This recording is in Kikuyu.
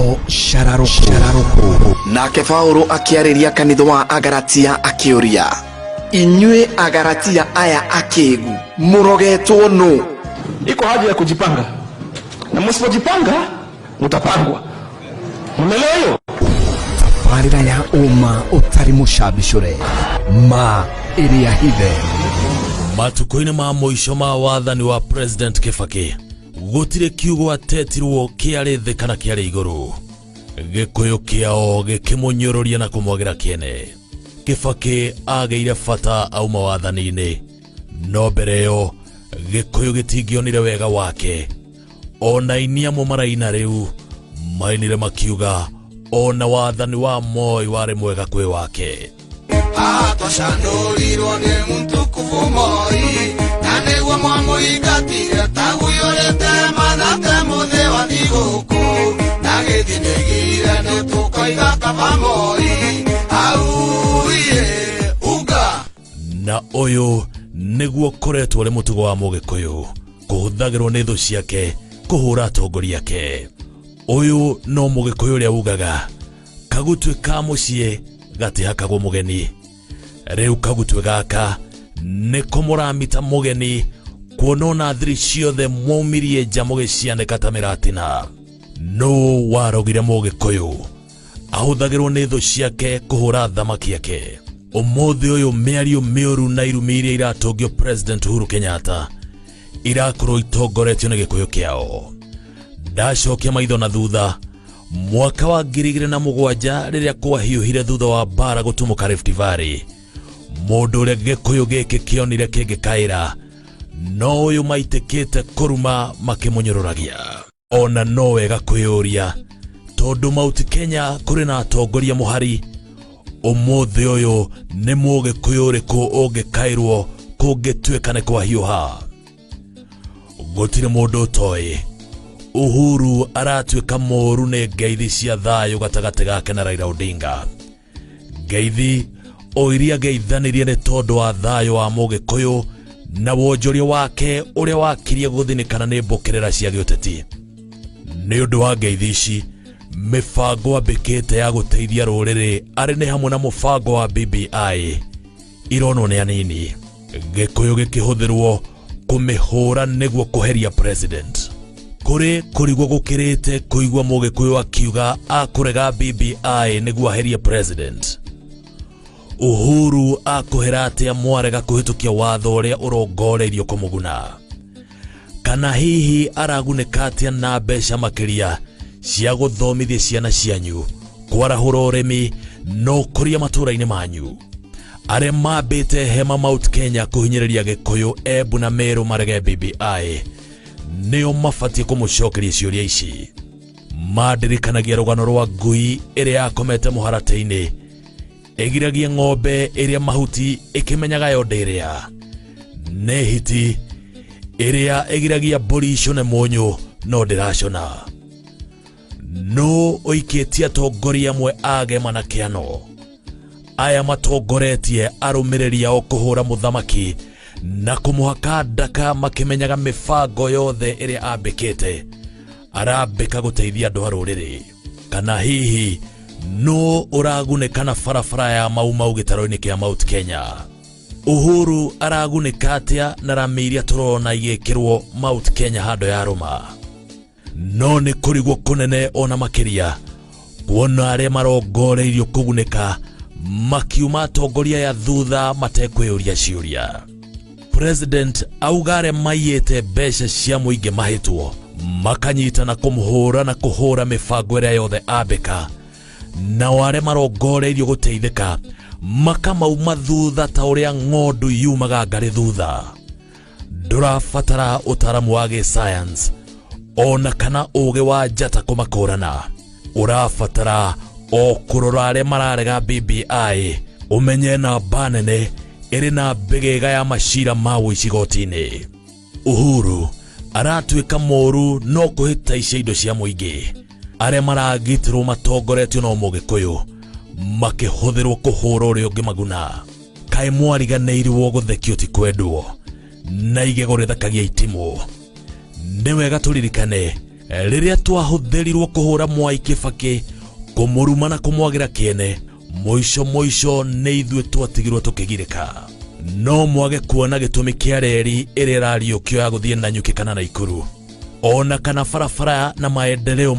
Ndeto Shararoko. Nake Paulo akĩarĩria kanitha wa Agalatia akĩũria, inyuĩ Agalatia aya akĩgu mũrogetwo nũ? Iko haja ya kujipanga, na msipojipanga mtapangwa. Mnaelewa hiyo? Tabarĩra ya ũma ũtarĩ mũcabicũre, ma ĩrĩa hithe. Matukũ-inĩ ma mũico ma wathani wa President Kibaki, gũtirĩ kiugo atetirwo kĩarĩ thĩ kana kĩarĩ igũrũ. Gĩkũyũ kĩao gĩkĩmũnyũrũria na kũmwagĩra kĩene. Kibaki agĩire bata auma wathani-inĩ, no mbere ĩyo Gĩkũyũ gĩtingĩonire wega wake. Ona aini amwe maraina rĩu mainire makiuga ona wathani wa Moi warĩ mwega kwĩ wake. Twacanũrirwo nĩ mũtukufu Moi na nĩguo mwamũingatire taguyũrĩte manate mũthĩ wa thigũkũ na gĩthinĩgire nĩ tũkoiga kaba Moi auiye uga. Na ũyũ nĩguo koretwo ũrĩ mũtugo wa Mũgĩkũyũ kũhũthagĩrwo nĩ thũ ciake kũhũra atongoria ake. Ũyũ no Mũgĩkũyũ ũrĩa ugaga kagutwe ka mũciĩ gatihakagwo mũgeni. Rĩu kagutwe gaka nĩko mũramita mũgeni, kuona ona thiri ciothe mwaumirie nja mũgĩcianĩka ta mĩratina. Nũ warogire Mũgĩkũyũ ahũthagĩrwo nĩ thũ ciake kũhũra thamaki ake? Ũmũthĩ ũyũ mĩario mĩũru na irumi iria iratũngio President Uhuru Kenyatta irakorwo itongoretio nĩ Gĩkũyũ kĩao. Ndacokia maitho na thutha mwaka wa 2007 rĩrĩa kwahiũhire thutha wa mbara gũtumũka Rift Valley, mũndũ ũrĩa Gĩkũyũ gĩkĩ kĩonire kĩngĩkaĩra no ũyũ maitĩkĩte kũruma makĩmũnyũrũragia. Ona no wega kwĩyũria, tondũ Mount Kenya kũrĩ na atongoria mũhari, ũmũthĩ ũyũ nĩ Mũgĩkũyũ ũrĩkũ ũngĩkaĩrwo kũngĩtuĩka nĩ kwahiũha? Gũtirĩ mũndũ ũtoĩ Uhuru aratuĩka mũũru nĩ ngeithi cia thayũ gatagatĩ gake na Raila Odinga. Ngeithi o iria ngeithanirie nĩ tondũ wa thayũ wa Mũgĩkũyũ na wonjoria wake ũrĩa wakirie gũthinĩkana nĩ mbũkĩrĩra cia gĩũteti. Nĩ ũndũ wa ngeithi ici, mĩbango ambĩkĩte ya gũteithia rũrĩrĩ arĩ nĩ hamwe na mũbango wa BBI ironwo nĩ anini. Gĩkũyũ gĩkĩhũthĩrwo kũmĩhũra nĩguo kũheria president. Kũrĩ kũrigwo gũkĩrĩte kũigua Mũgĩkũyũ akiuga akũrega BBI nĩguo aherie president. Uhuru akũhera atĩa mwarega kũhĩtũkia watho ũrĩa ũrongoreirio kũmũguna? Kana hihi aragunĩka atĩa na mbeca makĩria cia gũthomithia ciana cianyu, kwarahũra ũrĩmi na ũkũria matũũra-inĩ manyu? Arĩa mambĩte hema Mount Kenya kũhinyĩrĩria Gĩkũyũ, Embu na Meru marege BBI nĩo mabatiĩ kũmũcokeria ciũria ici. Mandirikanagia rũgano rwa ngui ĩrĩa yakomete mũharatĩ-inĩ ĩgiragia ng'ombe ĩrĩa mahuti ĩkĩmenyaga yo ndĩrĩa. Nĩ hiti ĩrĩa ĩgiragia mbũri icũne mũnyũ no ndĩracũna. Nũ ũikĩtie atongoria amwe a Gema na Kĩano? Aya matongoretie arũmĩrĩri ao kũhũra mũthamaki na kũmũhaka ndaka makĩmenyaga mĩbango yothe ĩrĩa ambĩkĩte arambĩka gũteithia andũ a rũrĩrĩ. Kana hihi nũ ũragunĩka na barabara ya Mau Mau gĩtaro-inĩ kĩa Mount Kenya? Uhuru aragunĩka atĩa na rami iria tũrona igĩkĩrwo Mount Kenya handũ ya rũma? No nĩ kũrigwo kũnene ona makĩria kuona arĩa marongoreirio kũgunĩka makiuma atongoria ya thutha matekwĩyũria ciũria. President auga arĩa maiyĩte mbeca cia mũingĩ mahĩtwo makanyitana kũmũhũra na kũhũra mĩbango ĩrĩa yothe ambĩka, nao arĩa marongoreirio gũteithĩka makamauma thutha ta ũrĩa ng'ondu yumaga ngarĩ thutha. Ndũrabatara ũtaaramu wa gĩscience ona kana ũũgĩ wa njata kũmakũrana, ũrabatara o kũrora arĩa mararega BBI ũmenye namba nene ĩrĩ na mbĩgĩga ya macira ma ũici igoti-inĩ. Uhuru aratuĩka mũũru no kũhĩtaicia indo cia mũingĩ. Arĩa maragitĩrwo matongoretio no Mũgĩkũyũ makĩhũthĩrwo kũhũra ũrĩa ũngĩ maguna. Kaĩ mwariganĩirwo gũthekio ti kwendwo na igego rĩthakagia itimũ. Nĩ wega tũririkane Rĩrĩa twahũthĩrirwo kũhũra Mwai Kĩbakĩ, kũmũruma na kũmwagĩra kĩene, mũico mũico nĩ ithuĩ twatigirwo tũkĩgirĩka. No mwage kuona gĩtũmi kĩa reri ĩrĩa ĩrariũkio ya gũthiĩ Nanyuki kana Naikuru, ona kana barabara na maendeleo.